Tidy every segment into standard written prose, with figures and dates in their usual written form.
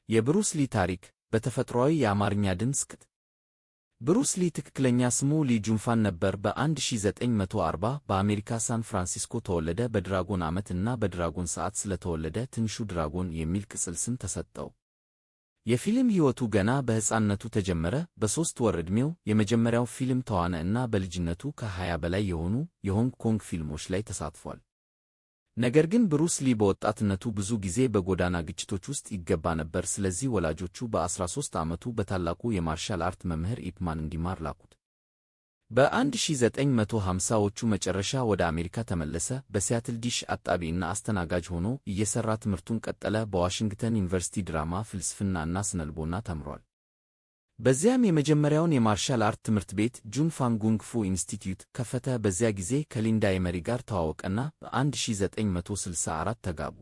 የብሩስ ሊ ታሪክ በተፈጥሯዊ የአማርኛ ድምፅ ቅድ። ብሩስ ሊ ትክክለኛ ስሙ ሊ ጁንፋን ነበር። በ1940 በአሜሪካ ሳን ፍራንሲስኮ ተወለደ። በ Dragon ዓመት እና በ Dragon ሰዓት ስለተወለደ ትንሹ Dragon የሚል ቅጽል ስም ተሰጠው። የፊልም ሕይወቱ ገና በሕፃንነቱ ተጀመረ። በ3 ወር ዕድሜው የመጀመሪያው ፊልም ተዋነ እና በልጅነቱ ከ20 በላይ የሆኑ የሆንግ ኮንግ ፊልሞች ላይ ተሳትፏል። ነገር ግን ብሩስ ሊ በወጣትነቱ ብዙ ጊዜ በጎዳና ግጭቶች ውስጥ ይገባ ነበር። ስለዚህ ወላጆቹ በ13 ዓመቱ በታላቁ የ martial art መምህር ኢፕ ማን እንዲማር ላኩት። በ1950ዎቹ መጨረሻ ወደ አሜሪካ ተመለሰ። በሲያትል ዲሽ አጣቢ እና አስተናጋጅ ሆኖ እየሠራ ትምህርቱን ቀጠለ። በዋሽንግተን ዩኒቨርሲቲ ድራማ፣ ፍልስፍና እና ስነልቦና ተምሯል። በዚያም የመጀመሪያውን የ martial art ትምህርት ቤት ጁን ፋን ጉንግ ፉ ኢንስቲትዩት ከፈተ። በዚያ ጊዜ ከሊንዳ ኤመሪ ጋር ተዋወቀና በ1964 ተጋቡ።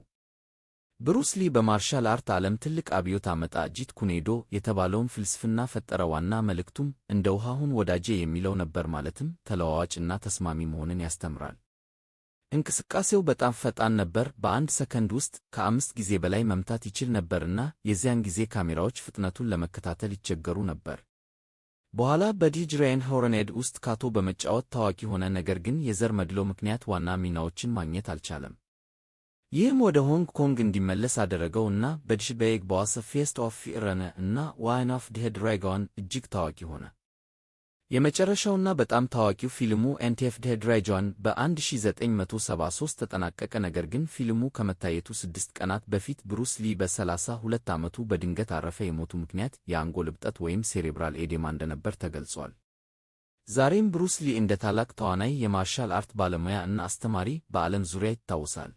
ብሩስ ሊ በ martial art ዓለም ትልቅ አብዮት አመጣ። ጂት ኩን ዶ የተባለውን ፍልስፍና ፈጠረ። ዋና መልእክቱም "እንደ ውሃ ሁን ወዳጄ" የሚለው ነበር። ማለትም ተለዋዋጭ እና ተስማሚ መሆንን ያስተምራል። እንቅስቃሴው በጣም ፈጣን ነበር። በአንድ ሰከንድ ውስጥ ከአምስት ጊዜ በላይ መምታት ይችል ነበርና የዚያን ጊዜ ካሜራዎች ፍጥነቱን ለመከታተል ይቸገሩ ነበር። በኋላ በ The Green Hornet ውስጥ ካቶ በመጫወት ታዋቂ ሆነ። ነገር ግን የዘር መድሎ ምክንያት ዋና ሚናዎችን ማግኘት አልቻለም። ይህም ወደ ሆንግ ኮንግ እንዲመለስ አደረገው እና በ The Big Boss፣ Fist of Fury እና Way of the Dragon እጅግ ታዋቂ ሆነ። የመጨረሻውና በጣም ታዋቂው ፊልሙ Enter the Dragon በ1973 ተጠናቀቀ። ነገር ግን ፊልሙ ከመታየቱ 6 ቀናት በፊት ብሩስ ሊ በ32 ዓመቱ በድንገት አረፈ። የሞቱ ምክንያት የአንጎል እብጠት ወይም cerebral edema እንደነበር ተገልጿል። ዛሬም ብሩስ ሊ እንደ ታላቅ ተዋናይ፣ የ martial art ባለሙያ እና አስተማሪ በዓለም ዙሪያ ይታወሳል።